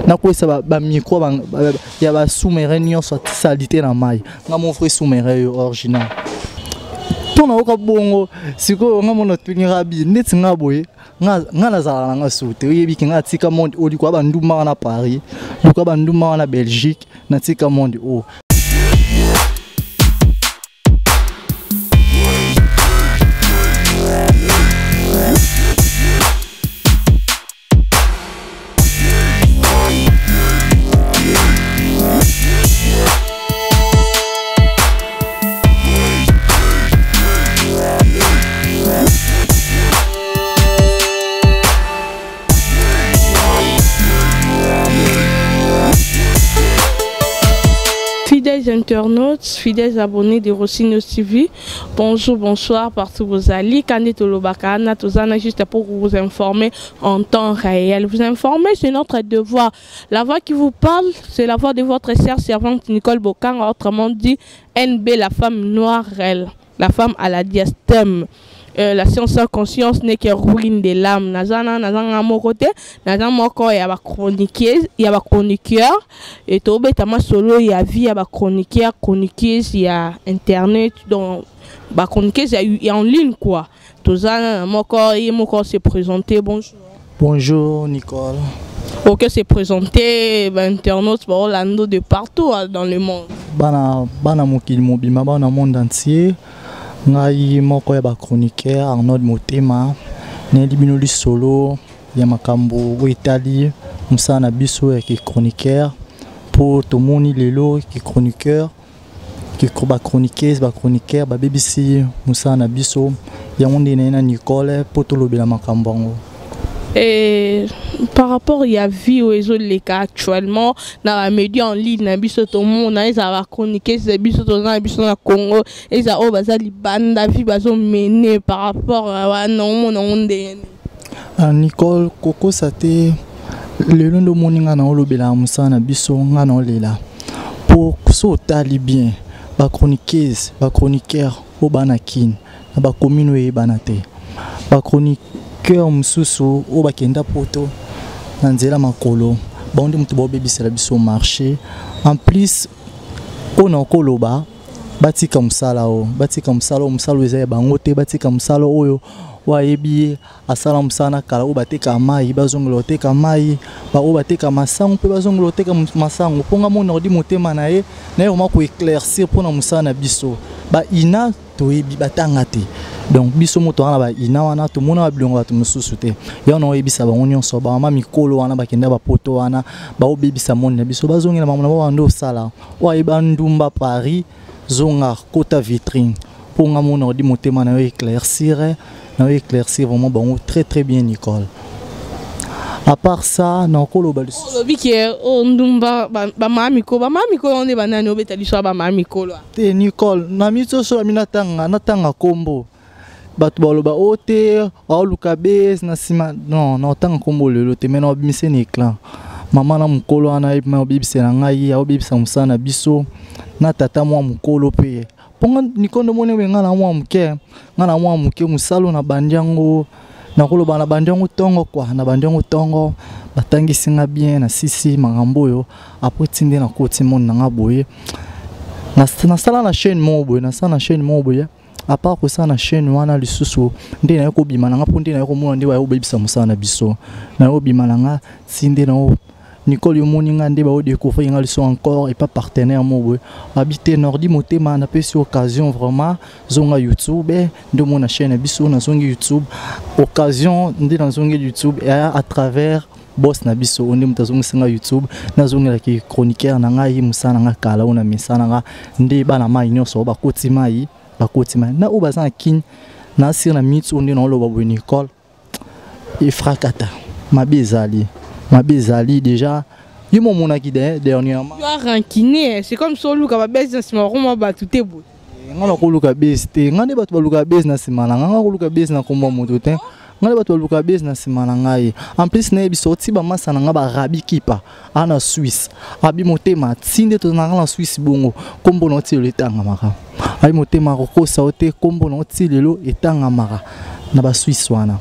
Nakwesa ba micro ya ba sous-marin nyonso salite na mai. Nga mon frère sous-marin yo original. To nayoka bongo sikoyo nga mona tuni rabi neti nga boye nga nga nazalaka na nga su te oyebi ke nga atika monde oyo likoya bandumba wana Paris likoya bandumba wana Belgique natika monde oyo. Fidèles internautes, fidèles abonnés de Rossino TV, bonjour, bonsoir partout vous allez. Kande tolobaka na tozana juste pour vous informer en temps réel. Vous informer, c'est notre devoir. La voix qui vous parle, c'est la voix de votre sœur servante Nicole Bokang, autrement dit NB, la femme noire, elle, la femme à la diastème. La science sans conscience n'est que ruine de l'âme. Nazana, nazana moko te, nazana moko ya ba chroniqueuse, ya ba chroniqueur et tobeta ma solo ya vie ya ba chroniqueur, chroniqueuse ya internet donc ba chroniqueuse ya, ya en ligne quoi. Tozana moko ye moko se présenter. Bonjour. Bonjour Nicole. Ok, se présenter ba internautes ba Orlando de partout dans le monde. Bana bana mokili mobimba bana monde entier. Ngai moko ya ba chroniqueur Arnold Motema nayeli bino lisolo ya makambo oyo etali mosala na biso ya ki chroniqueur mpo tomoni lelo ki chroniqueur ba chroniqueuse ba chroniqueur babebisi mosala na biso yango nde naye na Nicole mpo tolobela makambo yango. Et par rapport ya vie oyo ezoleka actuellement na ba média en ligne na biso tomona ezala ba chroniqueuse na biso toza na biso na Congo eza oyo baza libanda vie bazomene par rapport wana omona yango ndenge nini? Nicole kokosa te lelo nde omoni nga na olobela mosala na biso nga na olela po so otali bien ba chroniqueuse ba chroniqueur oyo bana Kin na ba commune oyo eyebana te ba chroniqueur mosusu oyo bakenda poto na nzela makolo bango nde moto baobebisela biso marché. En plus oyo na okoloba batika mosala oyo, batika mosala oyo, mosala oyo eza ya bango te, batika mosala oyo oyo ayebi ye asala mosala na kala oyo bateka mai bazongela koteka mai, baoyo bateka masango mpe bazongela koteka masango mpo nga mona odi motema na ye na ye vraiment koéclaircir mpona mosala na biso. Ba ina toyebi batanga te, donc biso moto wana ba ina wana tomona ba bilongo bato mosusu te. Yango na oyebisa bango nyonso ba mama mikolo wana bakenda ba poto wana baobebisa monde na biso bazongela bango na bango nde osala oyo ayeba ndumba Paris zonga kota vitrine mpo nga mona odi motema na yo éclaircir na yo éclaircir vraiment bango très très bien Nicole. À part ça na okoloba lisusu olobi ke o ndumba ba mama mikolo, ba mama mikolo nde banani obeta liso ya ba mama mikolo te Nicole na miso so mi natanga natanga kombo bato baloba o te aoluka base na nsima non na otanga kombo lelo te mais na obimise na écran mama na mokolo wana ye ma obebisela ngai aobebisa mosala na biso na tata mwa mokolo mpe mponga Nicole ndomoni oyo ngai na mwa moke ngai na mwa moke mosala na bandi yango nakoloba na bandi yango ntongo kua na bandi yango ntongo batangisi nga bien na sisi makambo oyo apres ti nde nakoti monde na nga boye nasala na chaîne moko boye nasala na chaîne moko boye à part kosala na chaîne wana lisusu nde naye kobima na nga mpo nde naye komona nde baye kobebisa mosala na biso naye kobima na nga ti nde nao Nicole yomoni nga nde bao découvrir nga liso encore et pas partenaire moko boye abi te Nordi Motema napesi occasion vraiment zonga YouTube nde omona chaîne na biso nazongi YouTube occasion nde nazongi YouTube à travers boss na biso nde moto azongisi nga YouTube nazongelaki chroniqueur na ngai mosala na nga kala oyo na misala na nga nde bana mai nyonso bakoti mai bakoti mai na oyo baza na Kin na sir na minute oyo nde naoloba boye Nicole efrakata mabe ezali mabe ezali déjà yo momonaki dernièrement yo rancunier c'est comme so oluka ba base na nsima bakoma bato te boye nga nakoluka base te nga nde bato baluka base na nsima na nga nga koluka base na kombo ya moto te nga nde bato baluka base na nsima na ngai en plus nayebi so oti bamasa na nga barabi kipa a na Suisse abi motema ti nde tozalaka na Suisse bongo kombo na oti lelo etangamaka abi motema akokosa yo te kombo na oti lelo etangamaka na ba Suisse wana.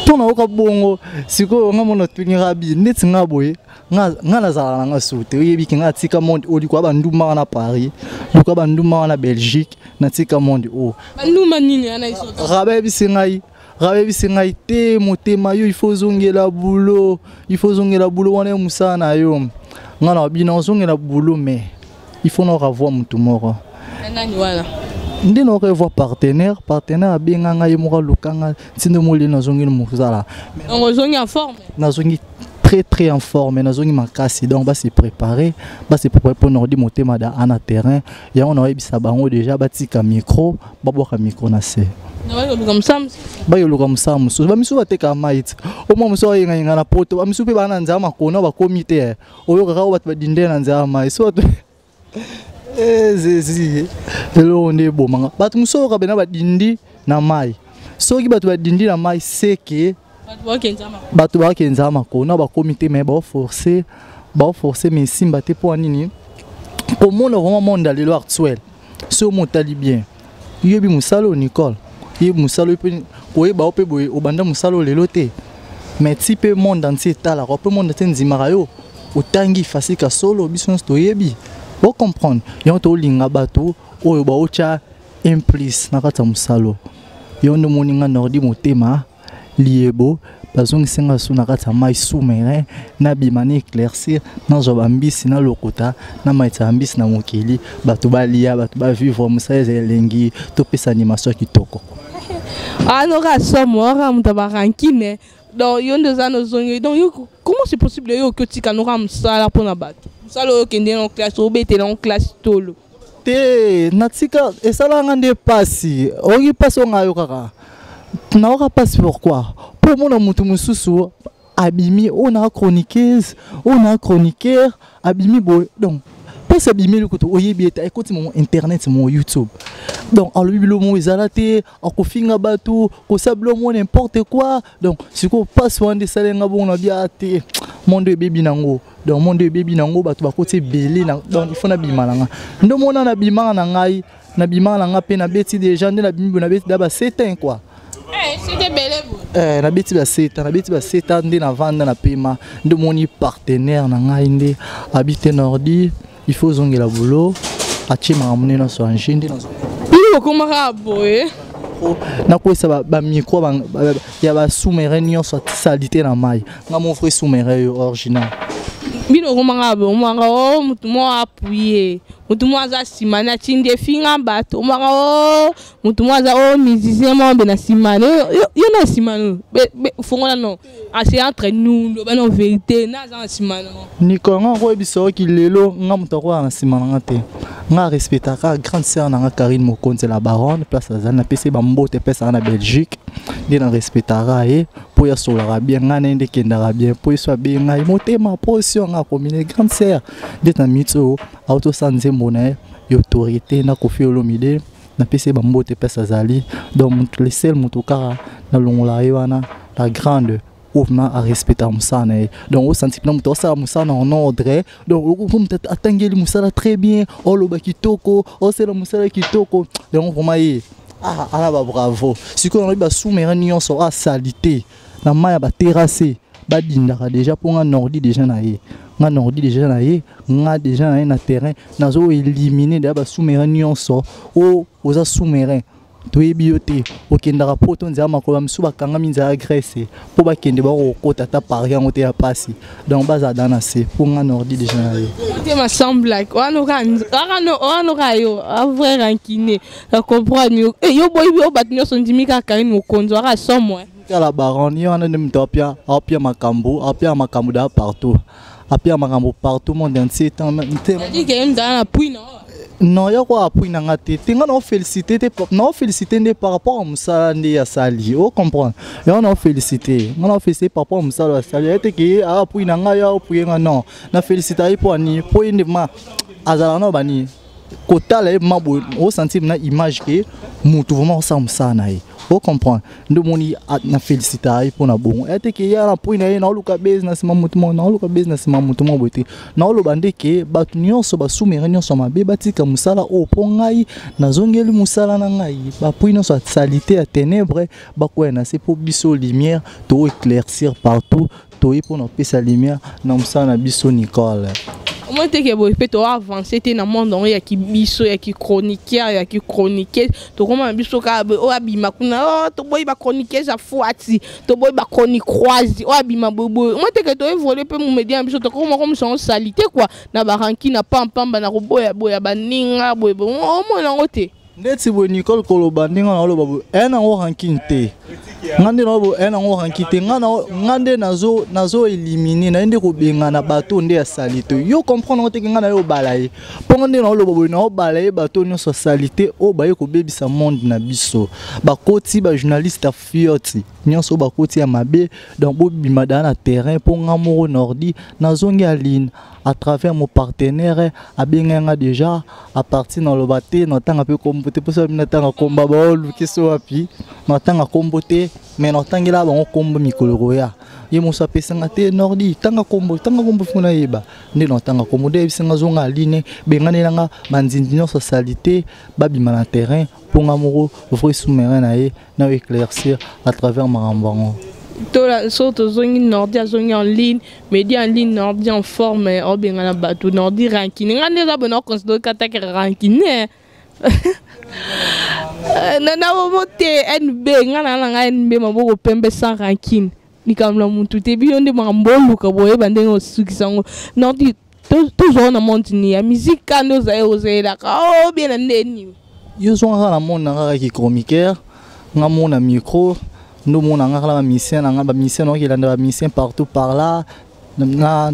Mpo nayoka bongo sikoyo nga mona tuni Rabi neti nga boye, nga nazalaka na nga su te. Oyebi ke nga atika monde oyo, likoya bandumba wana Paris, likoya bandumba wana Belgique, natika monde oyo. Bandumba nini wana iso? Rabi ayebisi ngai, Rabi ayebisi ngai te, motema yo, il faut ozongela boulot, il faut ozongela boulot wana, ye mosala na yo. Nga na bino ozongela boulot, mais il faut na revoir motu moko. Nani wana? Nde na revoir partenaire. Partenaire abenga ngai, ye moko aluka nga, ntindo moleli, nazongeli mosala. Donc ozongi en forme? Nazongi très très en forme, nazongi makasi. Donc base préparer, base préparer mpo Nordi Motema da ana terrain. Yango naoyebisa bango déjà, batika micro, babwaka micro na se. Bayoluka mosala mosusu. Bayoluka mosala mosusu. Bamisusu batekaka mai ti omwa mosusu ayengayenga na poto. Bamisusu mpe baa na nzela makona, bakomi te. Oyokaka oyo bato badinde na nzela mai so bato zezi. Eloko nde ebomanga bato mosusu, oyoka bena badindi na mai. Soki bato badindi na mai, seke bato bakenzaka makona, bakomi te. Mais baoforce, baoforce, mais esimba te. Mpo nini? Komona vraiment monde ya lelo actuel, soki omotali bien, yebi mosala oyo, Nicole, yebi mosala oyo mpe koyeba yo mpe boye, obanda mosala oyo lelo te. Mais ti mpe monde entier etalaka, mpe monde entier ndimaka yo, otangi fasika solo, biso nyonso toyebi, ocomprendre. Yango tolinga bato oyo baotya implice na kati ya mosala. Yo nde omoni nga Nordi Motema liyebo, bazongisi nga su na kati ya mai sous-marin, nabima na éclaircir, nazwa bambisi, nalokota, namaitisa bambisi na mokili, bato balia, bato bavivre. Mosala eza elengi, topesa animation ya kitoko. Anoka somo ora moto barankine. Donc yo nde oza nozongi. Donc yo, comment c'est possible yo oki otika noka mosala mpona bato, mosala oyo okende na classe, obetela ngo classe tolo? Te, natika esalanga nde mpasi. Oyoki mpasi oyo ngai kaka nayoka mpasi. Pourquoi? Mpo omona motu mosusu abimi, oyo na chroniqueuse, oyo na chroniqueur, abimi boye. Donc mpasi abimeli kutu, oyebi ete ekoti mo internet, mo YouTube. Donc alobi bilo mo ezala te, akofinga bato, kosala bilo mo n'importe quoi. Donc sikoyo mpasi wana nde esalenga bongo na bia te. Monde ebebi nango, donc monde ebebi nango, bato bakoti ebele. Donc il faut nabima na nga. Nde omona nabimaka na ngai, nabimaka na nga mpe nabeti déjà. Nde nabimi boye, nabeti da ba 7 quoi. Nabeti ba 7, nabeti ba 7 nde navanda na pema. Nde omoni partenaire na ngai nde abi te, Nordi, il faut ozongela boulot. Atie makambo nde nyonso ange nde. Okomaka boye. Nakwesa bamicro ya basous-marin nyonso, atisali te na mai. Nga mon frère sous-marin yo original. Bino okomaka boye, omwaka o motu moko appuye, motu moko aza nsima na atindi efinga bato. Omwaka o motu moko aza o musicien moko mbe na nsima yo, na nsima no fongola. Non, c'est entre nous, loba no vérité, na aza na nsima no. Nikolo, nga koyebisa oki lelo, nga moto akoya na nsima na nga te. Nga respectaka grande sœur na nga Karine Mokonzi, la baronne, place azali, napesi bambote, epesaka na Belgique. Nde na respectaka ye mpo ye asolaka bien, ngai na ye nde ekendaka bien, mpo ye so abengi ngai motema posi nga akomine grande sœur. Nde na minute oyo autosala nzembo na ye ya autorité na Kofi Olomide, napesi ye bambote epesa azali. Donc le seul moto kaka nalongolaka ye wana, la grande oyo vraiment arespectaka mosala na ye. Donc osanti mpena moto asala mosala na en ordre. Donc moto atangeli mosala très bien, oloba kitoko, osala mosala kitoko. Yango vraiment ye ana babravo. Sikoyo nalobi basous-marin nyonso asali te na mai ya baterrasse, badindaka déjà, mpo nga Nordi déjà na ye, nga Nordi déjà na ye, nga déjà na ye na terrain, nazo éliminer déjà basous-marin nyonso. Oyo oza sous-marin, toyebi yo te. Okendaka poto nzela makolo, misusu bakangami nzela ya Grèce mpo bakende, bakokota ata Paris yango te ya pasi. Donc bazala da na se, mpo nga Nordi déjà na ye. Motema sans blague wana oka yo a vrai rancunier, na comprendre yo. Yo boyebi yo bato nyonso, ndimi kaka Karine Mokonzi waka somo. Kala baron ye wana nde moto apia, apia makambo, apia makambo da partout, apia makambo partout, monde entier. Ke mzala na pui na. Non, ya ko appui na nga te te. Nga na ofélicité te, na ofélicité nde par rapport à mosala nde asali, ocomprendre. Yango na ofélicité, nga na ofélicité par rapport à mosala asali. Ye te ke appui na ngai, ya appuye nga. Non, na félicité ye mpo ani, mpo ye nde ma azalaka na bani kotala ye ma boye, osentir na image ke motu vraiment osala mosala na ye. Ocomprendre nde omoni na félicitaka ye mpo na bongo ya te ke ya na mpoi na ye naoluka base na nsima motu moko, naoluka base na nsima motu moko boye te. Naoloba nde ke bato nyonso basumere nyonso mabe batika mosala oyo, mpo ngai nazongeli mosala na ngai. Bapui nyonso ya salite ya ténèbre bakwea na se, mpo biso lumière to éclaircir partout, toye mpona kopesa lumière na mosala na biso. Nicole. Omoni teke boye mpe toavance te na monde yango ya kibiso, ya kichroniqueur, ya kichroniqueuse. Tokoma na biso kaka boye, oyo abima kuna, oh, toboyi bachroniqueuse ya fwati, toboyi bachroniquoise oyo abima boyeboye. Omoni teke toévolue mpe momédia na biso, tokoma komisa yango salité kua na baranki na pampamba na koboyaboya baninga boyeboye. Omona yango te. Ndeti boye, Nicole, koloba ndenge na oloba boye, eya nango rancune te. Nga nde naoloba, eya nango rancune te. Nga nde nazo élimine naye nde kobengana bato nde ya sali te. Yo comprendre ngo teke nga na yo obala ye, mpo nga nde naoloba boye, naobala ye bato nyonso ya sali te oyo baye kobebisa monde na biso. Bakoti bajournaliste ya fioti nyonso oyo bakoti ya mabe, donc bobima daa na terrain, mpo nga moko Nordi nazongi aline à travers mon partenaire abengai nga déjà à partir. Naloba te, natanga mpe kombo te, mposa bino natanga komba baoluki so wapi. Natanga kombo te, mais natangela bango kombo mikolo koya. Ye moso apesanga te: "Nordi, tanga kombo, tanga kombo." Fo nayeba nde natanga kombo. Nde ayebisinga: "Zonga aline, benganelanga banzinzi nyonso asali te, babima na terrain, mpo nga moko vrai sous-marin na ye na éclaircir à travers makambo yango." Tola so tozongi, Nordi azongi en ligne, média en ligne, Nordi en forme, obengana bato, Nordi rancune. Nga nde eza boye, naoconsidere katake rancune na bomo te. Nb nga na ngai nb maboko pembe, sans rancune, likambo na mutu te. Bino nde makambo oluka boyeba ndenge osukisa yango. Nordi, tozwa na monde ni ya musique ka nde ozali ozalelaka o bien na nde nini? Yo zwanga na monde na kaka kichroniqueur. Nga mona micro nde omona nga kaka bamusicien na nga, bamusicien naokelanda bamusicien partout par là. Na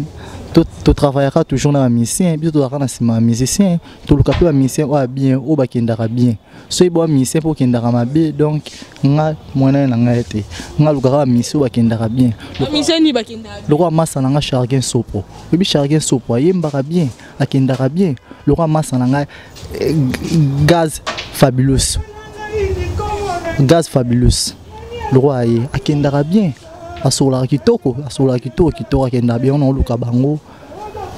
totravaillaka toujours na bamusicien. Biso tozalaka na nsima ya musicien, toluka mpe bamusicien oyo ya bien, oyo bakendaka bien. Soki boya musicien mpo okendaka mabe, donc nga mwana na ngai te. Nga lukaka bamusicien oyo bakendaka bien. Bamusicien nini bakendaka? Lokola masa na nga Chargin Sopo. Oyebi Chargin Sopo, ayembaka bien, akendaka bien. Lokola masa na ngai Gaz Fabulous, Gaz Fabulous, lokola ye akendaka bien, asololaka kitoko, asololaka kitoko kitoko, akendaka bien. Wana oluka bango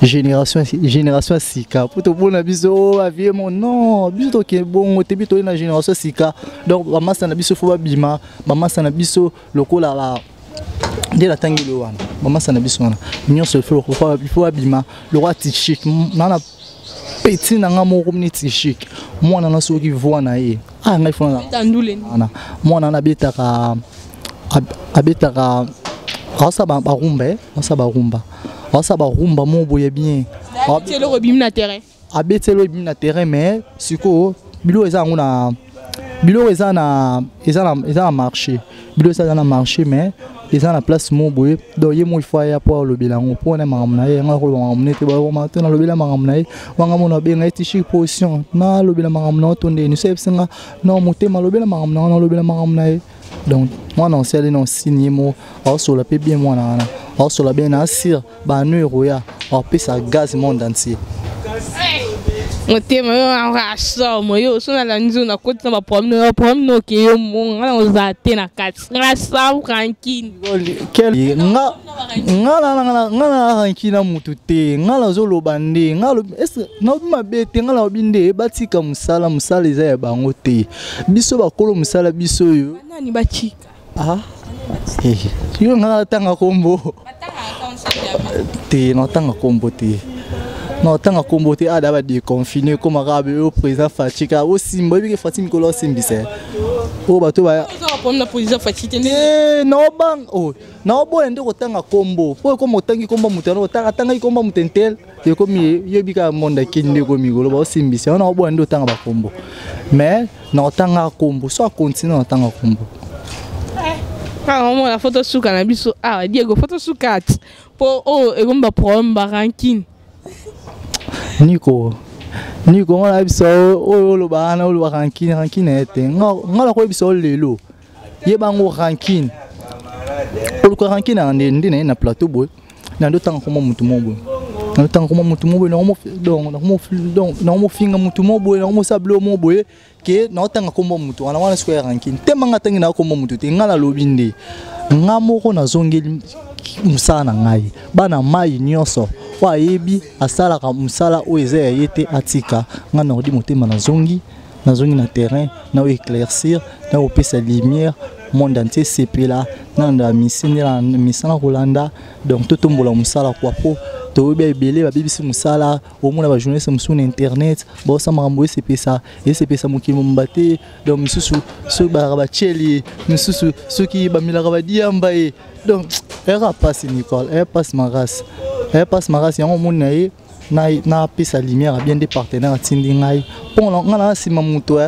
génération ya sika, po tobona biso bavie mo non, biso toke bongo te. Biso toye na génération ya sika, donc bamasa na biso fo babima. Bamasa na biso lokola ba nde natangeli wana, bamasa na biso wana nyonso il faut babima. Lokola Tishik na petit na nga moko neti Chic, mwana na soki voix na ye, ah, ngai fo na mwana wana abetaka, aosala barumba, aosala barumba, aosala barumba mo boye bien. Eloko ebimi na terrain. Abeti eloko ebimi na terrain, mais sikoyo biloko eza yango na biloko eza na marché, biloko eza na marché, mais eza na place mo boye. Donc ye mo ifo aya mpo alobela yango, mpo wana makambo na ye yango akoloba makambo nete bakoma te. Nalobela makambo na ye wanga mona abenga ye Tishik position, nalobela makambo na yo to ndeni so ayebisinga non, motema alobela makambo na yo, nalobela makambo na ye. Donc mwana osali na osini ye mo aosola mpe bien. Mwana wana aosola bien na asire banu eroya, aopesa gaz monde entier. Motema yo asomo yo so nalandi yo, nakoti na baproblème na yo, problème na oke yo mo nga na ozala te na kati, nga sans rancune. Nga na rancune na mutu te. Nga nazoloba nde nga nalobi mabe te. Nga nalobi nde batika mosala, mosala eza ya bango te. Biso bakolo mosala, biso oyo. Nani batika? Ah, yo nga natanga kombo te, natanga kombo te, natanga kombo te. Ada badéconfine ekoma kaka oyo président Fatshi kaka osimba. Oyebiki Fatshi mikolo osimbisa oyo bato naobanga naoboya nde kotanga kombo, mpo ekoma otangi kombo moto yango, atangaki kombo moto intel, ekomi yebi kaka monde akini nde ekomi koloba osimbisa wana. Oboya nde otanga bakombo, mais na otanga kombo so akontinue na otanga kombo. Kaka omona fo tosuka na biso awa, Diego, fo tosuka ti mpo oyo ekomi baproblème barancune. Niko, Niko, nga nayebisa oyo oloba wana, oloba rancune, rancune ye te. Nga nakoyebisa oyo lelo, yebango rancune, oluka rancune na nde na ye na plateau boye na nde otanga kombo motu mo boye. Natanga koma motu mo boye, donc nakomofinga motu mo boye, nakomosala biloko mo boye ke naotanga kombo motu wana. Wana sikoyo ya rancune te. Manga ntangi na kombo motu te, nga nalobi nde nga moko nazongeli mosala na ngai. Bana mai nyonso oyo ayebi asalaka mosala oyo eza ya ye te, atika. Nga Nordi Motema nazongi na terrain, na éclaircir, na kopesa lumière, monde entier sepela. Nalanda misi nde na misala kolanda, donc totombola mosala kwa, po toyebi ebele babebisi mosala. Omona bajournaliste mosusu na internet baosala makambo esepesa mokili mobimba te. Donc misusu soki balaka batieli ye, misusu soki bamelaka badiamba ye. Donc eyaka mpasi, Nicole, eya mpasi makasi, eya mpasi makasi. Yango omoni na ye napesa lumière bien nde partenaire atindi ngai mpo nga na nsima moto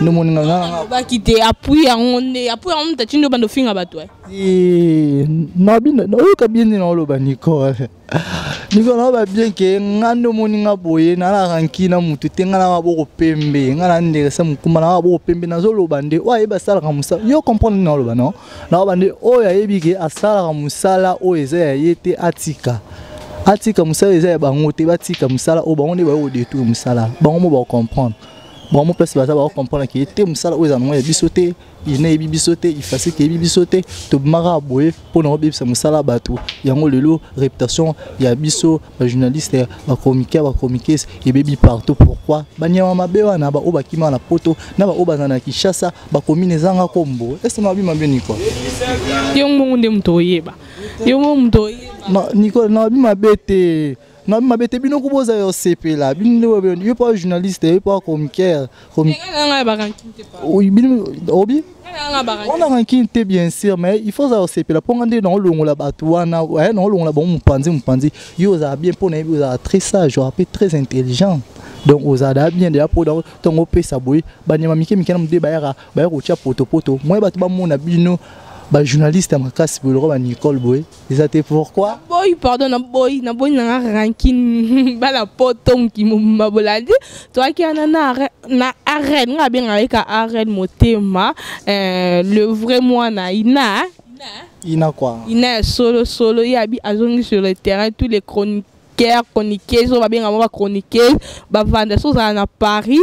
nde omoni nga. Alobaki te appui yango nde appui yango moto atindi obanda ofinga bato. Oyoka bien nde naoloba, Nicole. Nicole, naoba bien ke nga nde omoni nga boye, na rancune na motu te. Nga na maboko pembe, nga na nderesa mokumba na maboko pembe. Nazoloba nde oyo ayebi asalaka mosala, yo comprendre nde naoloba. Non, naoba nde oyo ayebi ke asalaka mosala oyo eza ya ye te, atika, atika mosala eza ya bango te. Batika mosala oyo, bango nde bayo kodétruire mosala. Bango mo bacomprendre, bango mo place baza bacomprendre ke te, mosala oyo eza nango ya biso te, ina eyebi biso te, ifasiki eyebi biso te. Tobimaka boye mpona kobebisa mosala ya bato. Yango lelo réputation ya biso bajournaliste, bachroniqueur, bachroniqueuse ebebi partout. Pourquoi? Banyama mabe wana, baoyo bakima na Poto na baoyo baza na Kinshasa, bakomine ezanga kombo ese na babima bien, Nicole. Yo mongo nde moto oyeba, yo mo moto oyeba. Nicole, na babima mabe te, na mabe te. Bino ko boza yo sepela, bino nde yo pa journaliste, yo pa chroniqueur. Obi on a rancune te, bien sûr, mais il faut ozala osepela mpo nga nde naolongola bato wana, naolongola bango mopanzi mopanzi. Yo ozala bien mpo nayebi ozala très sage, ozala mpe très intelligent, donc ozala bien deja mpo ntongo opesa boye banyama mike mike na mode bayaka baya kotia potopoto moye bato bamona bino bajournaliste ya makasi boye lokola banicole boye eza te. Pourquoi? Boyi, pardon, naboyi, naboyi nanga rancune. Bana Poto mokili bolandi, toyaki wana na arène. Nga abengaka ye ka Arène Motema, le vrai mwana ina. Ina quoi. Ina ya solo solo. Ye abi azongi sur le terrain. Tous les chroniqueurs, chroniqueuses oyo babengaka bango bachroniqueuse, bavanda. So ozala na Paris,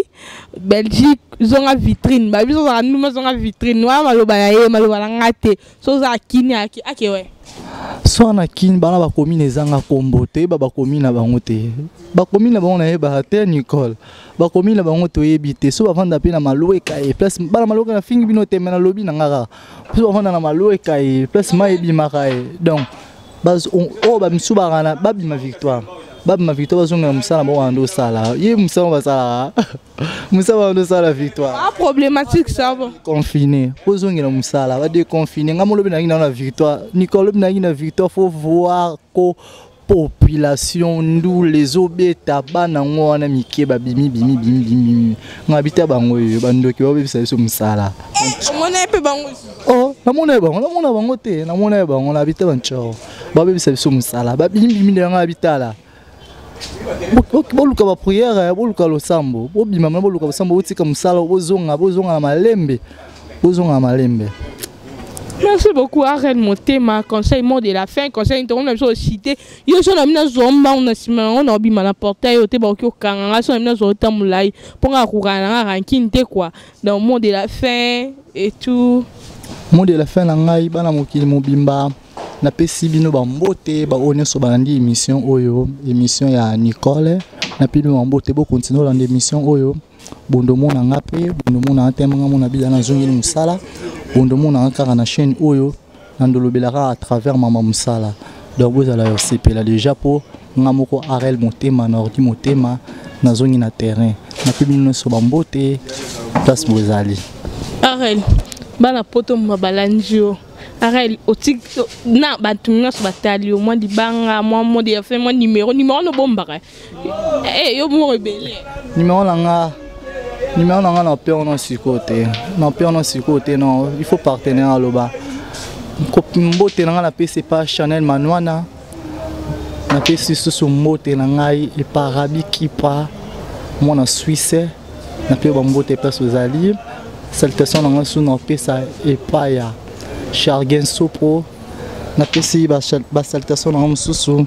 Belgique, zonga vitrine. Babi so ozala nduma, zonga vitrine. Wana maloba na ye, maloba na nga te. So ozala kini ake we. So na Kini, bana bakomi na ezanga kombo, toyeba bakomi na bango te. Bakomi na bango nayebaka te, Nicole. Bakomi na bango toyebi te. So bavanda mpe na malweka ye place, bana malweka, na fingi bino te, me nalobi na nga kaka so bavanda na malweka ye place mai ebimaka ye. Donc oyo bamisu baka na babima victoire, babima victoire, bazongela mosala bango wana nde osala ye mosala basalaka mosala wana osala victoire. Ah, problématique ça va. Confiné, ozongela mosala, badéconfine. Nga molobi nangi nao na victoire, Nicole, lobi nangi na victoire. Faut voir ko population ndule ezobeta bana ngo wana mike babimi bimi bimi bimi. Nga bita bango oyo bandoki babebisa biso mosala. Omona ye mpe bango. Oh, namona ye bango, namona bango te, namona ye bango na bita bancoro babebisa biso mosala, babimi bimi nde yanga bitala. Boluka baprière, boluka losambo, bobima mana, boluka losambo, botika mosala, bozonga, bozonga na malembe, bozonga na malembe. Merci beaucoup, Arène Motema. Conseil, mot de la fin. Conseil, on a besoin de citer. Yo so na mina zo mbangu na sima yango na obima na portail yo te, bakoki okanga nga. So na mina zo otambola ye mpo nga akokana na nga rancune te quoi. Donc mot de la fin et tout. Mot de la fin na ngai, bana mokili mobimba, napesi bino bambote. Baoyo nyonso balandi émission oyo, émission ya Nicole, napesi bino bambote. Bokontinue olanda émission oyo. Bondomona nga mpe bondomona nga te, nga mona bila nazongeli mosala. Bondomona nga kaka na chaîne oyo, nandolobelaka à travers mama mosala. Donc bozala ya osepela déjà mpo nga moko Arel Motema na Ordi Motema nazongi na terrain. Nape bino nyonso bambote place bozali. Arel, bana Poto ma balandi yo. Arel, otiki na bato nyonso batali yo, mwa libanga, mwa mode ya fin, mwa numéro nobombaka yo moko ebele. Numéro na nga na pe wana sikoyo te, na pe wana sikoyo te. Non, il faut partenaire aloba. Mbote na nga napesi epa Chanel Manwana, napesi lisusu mbote na ngai epa Rabi Kipa, mwana Suisse, napesi bambote place ozali. Salutation na ngai su napesa epai ya Chargen Sopro, napesi basalutation na ngai mosusu.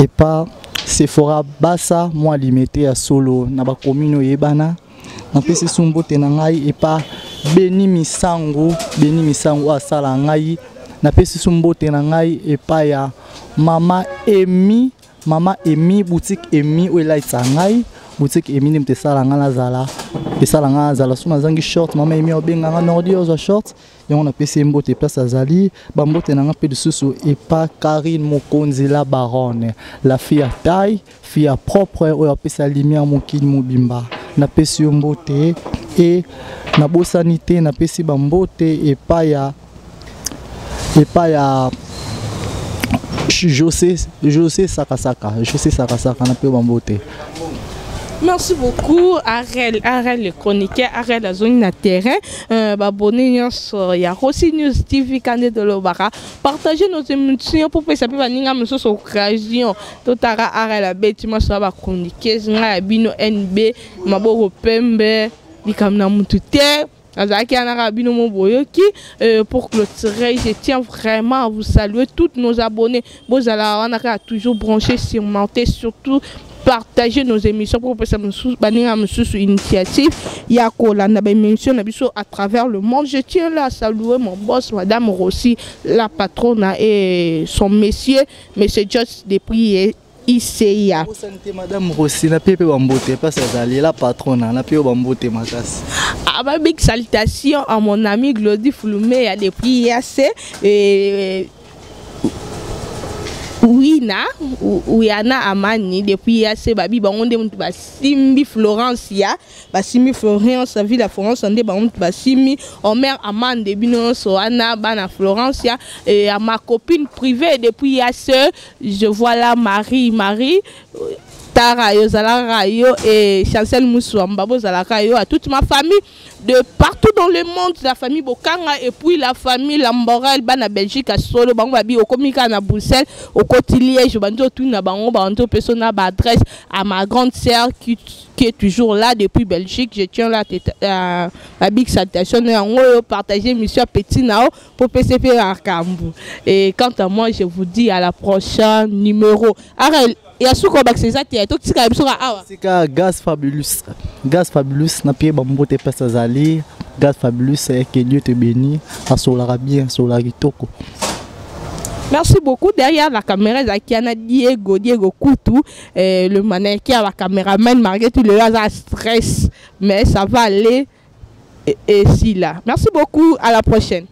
Epa Sephora Basa mwa limete ya solo na bakomini oyebana. Napesi su mbote na ngai epa Beni Misango, Beni Misango oyo asala ngai. Napesi su mbote na ngai epa ya Mama Emi, Mama Emi, boutique Emi oyo elaitisa ngai. Boutique Emi nde moto esala ngai nazala, esala ngai nazala. So nazangi short, Mama Emi obenga ngai Nordi ozwa short. Yango napesi ye mbote place azali. Bambote na ngai mpe lisusu epa Karine Mokonzi la baronne, la fille à taille, fille à propre oyo apesa lumière mokili mobimba. Napesi yo mbote e nabosani te, napesi bambote epa ya José, José Sakasaka, José Sakasaka na pe bambote. Merci beaucoup Arel, Arel le chroniqueur, Arel azongi na terrain. Babonné nyonso ya Rossy News TV kande de lobara. Partagez nos émissions pour que ça puisse baninga mosusu occasion. Totara Arel abeti maso ba chroniqueuse nga ya bino NB maboko pembe likambo na mutu te. Azalaki wana kaka bino mo boyoki. Pour clôturer, je tiens vraiment à vous saluer toutes nos abonnés. Bozala wana kaka toujours branchés, surmontés, surtout partager nos émissions pour que ça baninga mosusu initiative ya kolanda ba émission na biso à travers le monde. Je tiens là à saluer mon boss Madame Rossi, la patronne, et son monsieur, Monsieur Joss depuis ICIA. Osante Madame Rossi na pepe bambote place azali la patronne na pepe bambote makasi. Ah bah, big salutation à mon ami Glody Fouloumé depuis IAC et Wina Uyana Amani depuis IAC babi bango nde mutu basimbi Florence ya basimbi Florence ville ya Florence nde bango mutu basimbi Omer Amande bino nyonso wana bana Florence ya et à ma copine privée depuis IAC. Je vois là Marie, Marie Tara yo zalaka yo et Chancel Moussouamba bozalaka yo, à toute ma famille de partout dans le monde, la famille Bokanga et puis la famille Lamborel bana Belgique à solo bango babi okomika na Bruxelles okoti Liège banzo tout na bango banzo peso na ba adresse à ma grande sœur qui est toujours là depuis Belgique. Je tiens là la big salutation na yango yo partager mission petit nao pour PCP Arkambu. Et quant à moi, je vous dis à la prochaine numéro. Arel, il y a souvent que c'est ça, tu es tout ce qui est awa. C'est ka Gaz Fabulous. Gaz Fabulous na pied bambo te pesa zali. Gaz Fabulous, c'est que Dieu te bénit. Asolara bien, asolara kitoko. Merci beaucoup. Derrière la caméra, il y a Diego, Diego Koutou, le mannequin, la caméraman, malgré tout le stress, mais ça va aller. Et si là. Merci beaucoup. À la prochaine.